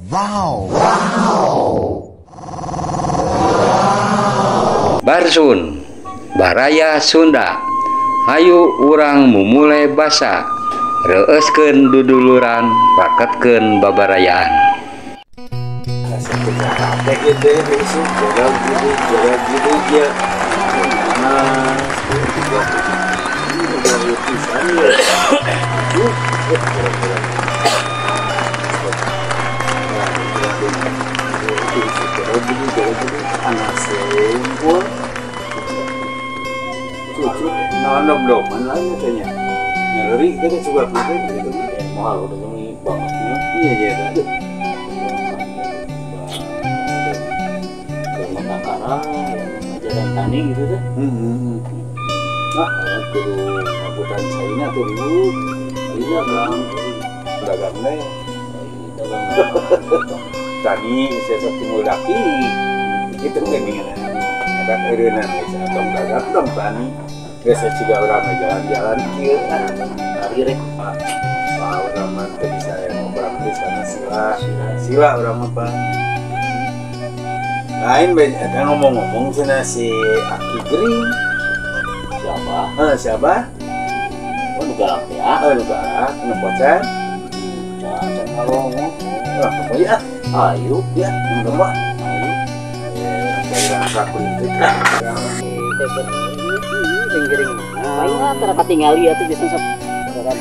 Wow. Wow. Barsun, Baraya Sunda. Hayu urang mumule basa, reueuskeun duduluran, raketkeun babarayaan. Naon lain katanya. Nyeri kita juga gitu mahal udah ini bangetnya. Iya iya tadi. Ke Makara, ajaran tani gitu deh. Nah, kudu ngabutan caina tuh ribu. Iya kan. Dagang deh. Dagang. Tani saya timbul daki. Itu kan gini. Ada eureunana atau dagang dong tani. Biasa juga orang jalan-jalan kieu hari rek Pak orang mah teu bisa yang ngobrol di sana sila sila orang mah Pak lain eta ngomong-ngomong cenah si Aki Gering siapa? Siapa? Oh nu galak teh ah. Oh nu galak nu pocan can ngomong. Urang apa ya? Ayo ya nu mah ayo. Jalan saku itu. Gering. Aing tara katingali atuh biasa sok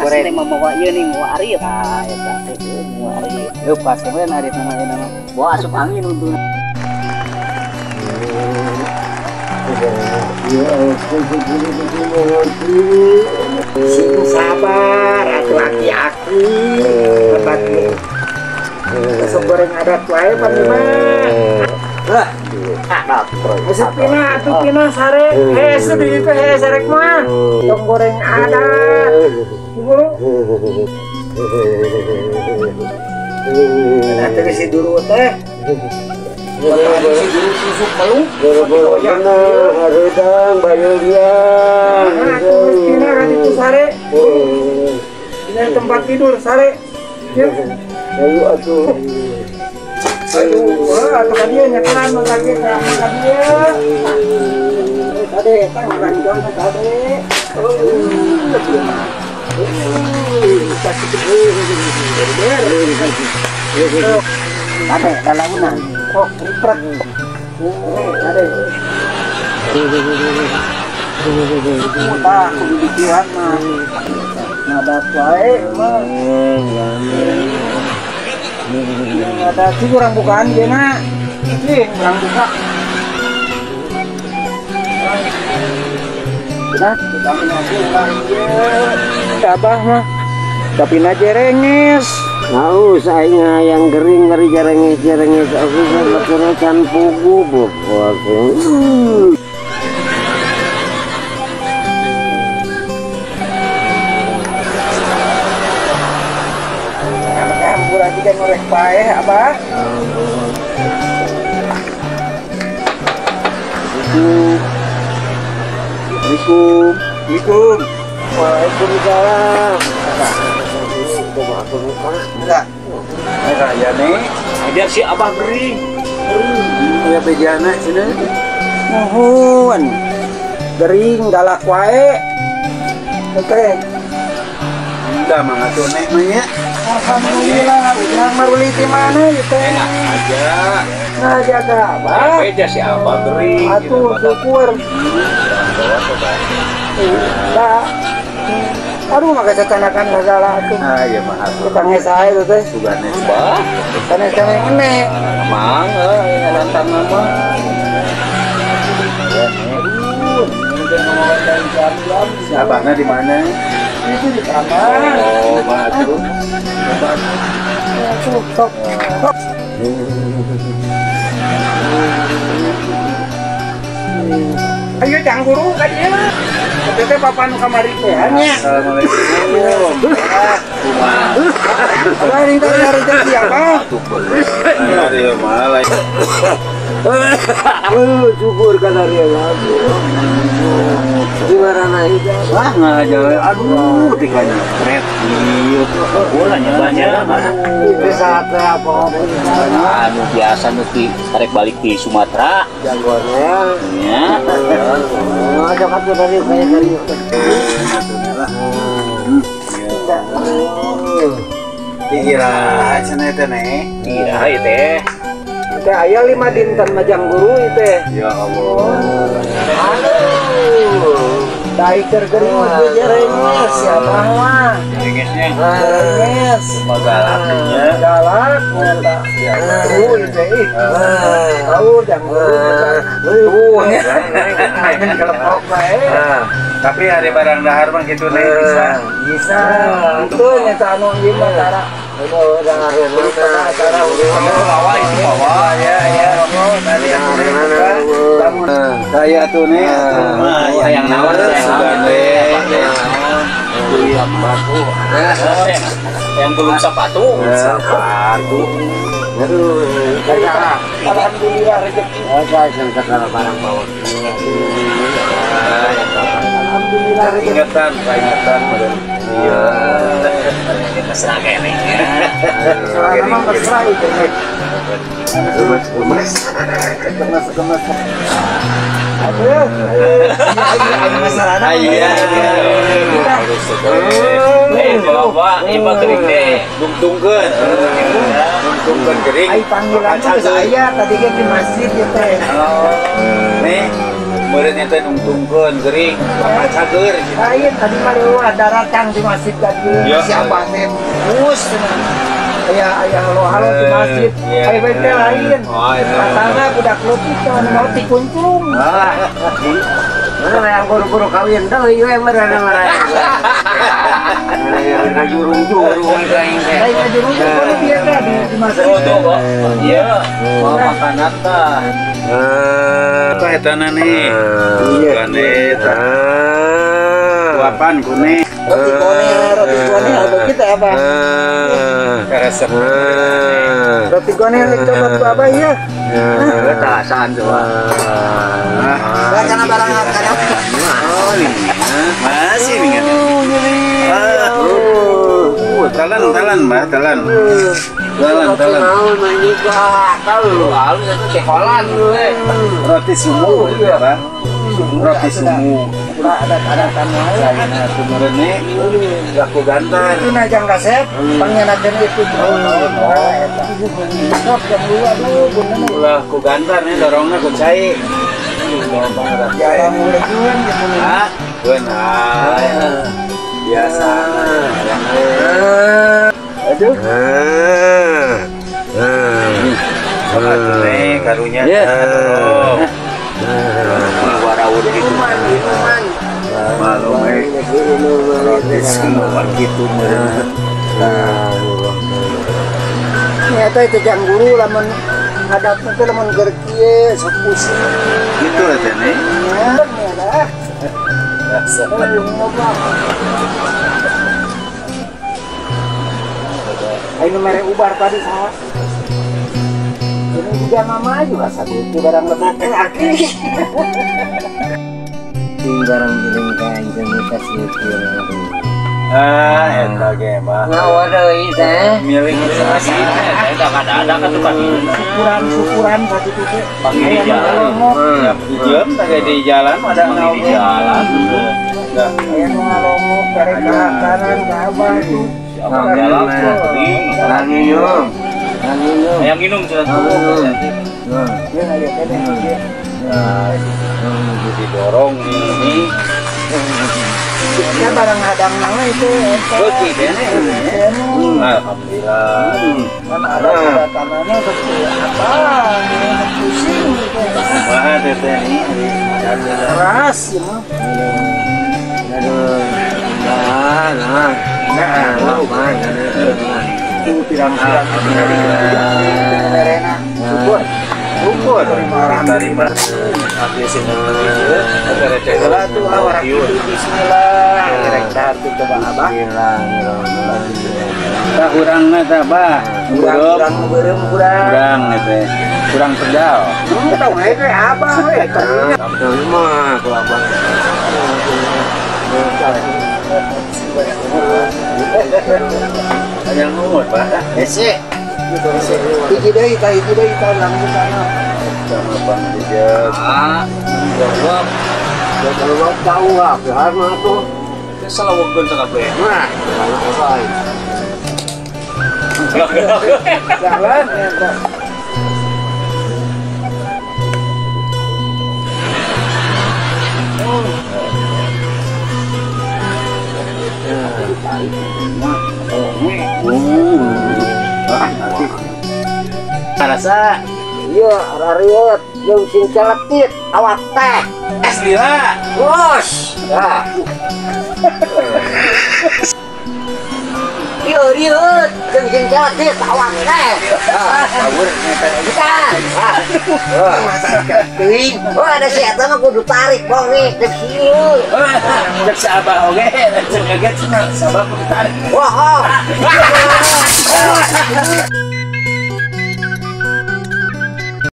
goreng teh mawa ieu nih mawa arif. Ah eta teh mawa arif. Leupas kemudian arif nama ieu nama. Bawa asup angin untungna. Sing sabar atuh aki-aki. Tempat besok goreng adat wae panima. Lah Besok pina atuh pina sare. Hese di ditu hese rek mah. Tong goreng adat. Ibu. Nah, teh si dulu teh. Si dulu susuk melung. Bener, harudang bayeuliang. Nah, atuh pina ka ditu sare. Dina tempat tidur sare. Ayo atuh. Aduh, atau tadi nyekelan lagi ka dia. Tadi tang ranjang tadi. Tadi lalaunan. Kok ripret. Tadi. Tah kudu dikihan mah. Ngadat wae mah. Ada sih kurang bukaan dia nak, sih kurang buka. Nah, kita abah mah, tapi na jerenges. Mau saya yang gering dari jerenges jerenges aku sama can pugu bobot. Kita ngorek paeh abah. Assalamualaikum. Assalamualaikum. Waalaikumsalam. Enggak. Raya nih. Ajar si abah gering. Ya bejana cenah. Nuhun. Gering galak wae. Oke. Udah mah atuh nek mah nya. Alhamdulillah, urang maruli di mana ieu teh? Enak aja. Ngaja ka abah. Beja si abah gering. Atuh syukur. Enggak. Aduh maka cacanakan segala atuh. Ah iya mah atuh. Tukang sae itu teh. Sugane bah. Sanes-sanes ene. Mang euy lantang mah. Aduh, ini ngomong jam-jam. Si abahna di mana? Itu di kamar. Oh, batu. Sok. Ayo jang guru ka dieu. Teh papa nu kamari teh nya. Assalamualaikum. Kumaha? Abah ini teh hari teh siapa? Ari mah lain. Syukur kana rieu. Gimana itu? Wah, ngajalan. Aduh, tikanya keren. Iya, bolanya banyak. Itu saat apa? Anu biasa nu di tarik balik di Sumatera. Jagoannya. Ya. Oh, coklat tuh tadi kayak tadi. Dikira cenah teh nih. Dikira ieu teh. Teh aya 5 dinten majang guru ieu teh. Ya Allah. Aduh. Dai keur gering mah jerenges ya mah. Jerengesnya. Jerenges. Galaknya. Galak eta. Tuh ieu teh. Tahu jang guru. Tuh. Kelepok bae. Tapi hari barang dahar mah kitu nih bisa. Bisa. Itu nyata anu ieu mah tara. Acara bawa itu bawa ya ya. Tadi saya tuh nih yang nawar sudah deh. Yang belum sepatu. Sepatu. Aduh, alhamdulillah rezeki. Saya barang bawa. Alhamdulillah ingatan, ingatan. Iya. Mesra kene. Memang mesra itu. Gemes, gemes. Gemes, gemes. Aduh. Mesra. Iya. Eh, bapak, ieu mah gering deh. Dungtungkeun. Dungtungkeun gering. Ai panggilan saya tadi ge di masjid ieu teh. Nih. Meureun teh nungtungkeun gering, bakal cager gitu. Lain tadi mah leuwih daratang di masjid tadi. Si abah teh bus cenah. Aya aya halo-halo di masjid. Aya bae teh lain. Katana budak leutik teh anu mau dikuncung. Ah. Mana yang guru-guru kawin deui we meureun-meureun. Ngajurung-jurung aing teh. Lain ngajurung-jurung kudu bieu teh di masjid. Oh, tuh kok. Iya. Mau makanan tah. Apa etana nih? Iya. Eta. Luapan kuning. Roti gonel begitu apa? Karesep. Roti gonel coba ku abah ya. Rasaan coba. Karena barang kana. Oh, ini. Masih nih kan. Talan, talan, Mbak, talan. Talan, talan. Tahu, itu cekolan we. Roti sumu ya, Pak. Roti sumu. Ada tanah. Saya tumurene laku gantar. Itu najang kasep, pangenakeun itu. Sok jam 2 aduh bener. Ulah ku gantar nih dorongna ku cai. Jarang uleun gitu. Ah, benar. Biasa. Aduh. Nih karunya. Warawur gitu. Minuman. Malu eh. Roti semua gitu meureun. Nyata itu jang guru lamun hadapna teh lamun keur kieu sok pusing. Gitu lah teh nih. Ya, dah. Ayo mere ubar tadi saha? Ini juga mama juga sagutu barang lebok teh aki. Barang giling kain jenis kasih. Ah, eta ge mah. Ngawa deui teh. Milik masih teh ada kan tukang syukuran sakitu teh. Panggil di jalan. Jam teh di jalan ada di jalan. Aya nu ngalongok dari ka kanan ka abah tuh. Jalan Lagi minum. Lagi minum. Yang minum sudah tuh. Nah, ya teh. Didorong ini. Ya barang hadang nang itu. Beuki deh. Alhamdulillah. Kan ada tanahnya seperti apa? Pusing gitu. Kumaha teh teh ini? Keras ya mah. Aduh. Nah, nah. Nah, itu pirang-pirang merena. Syukur. Syukur. Terima. Bismillah. Coba abah. Tah urangna tah bah. Urang beureum urang. Urang teh. Kurang tegal. Tahu we abah we. Mah ku abah. Yang umur, Pak. Hese. Hiji deui tah, hiji deui tah langsung kana. Sama Bang Jejak. Ah, goblok. Ya kalau tahu ah, biar mah tuh. Salawageun sakabeh. Nah, kalau Jalan. Rasa iya rariut jeung sing celetit awak teh es lila bos. Nah. Iya riut jeung sing celetit awak teh. Kabur bukan. Teuing. Oh ada si eta mah kudu tarik bonge cek sieu. Cek si abah oge, cek oge cenah sabab kudu tarik. Wah.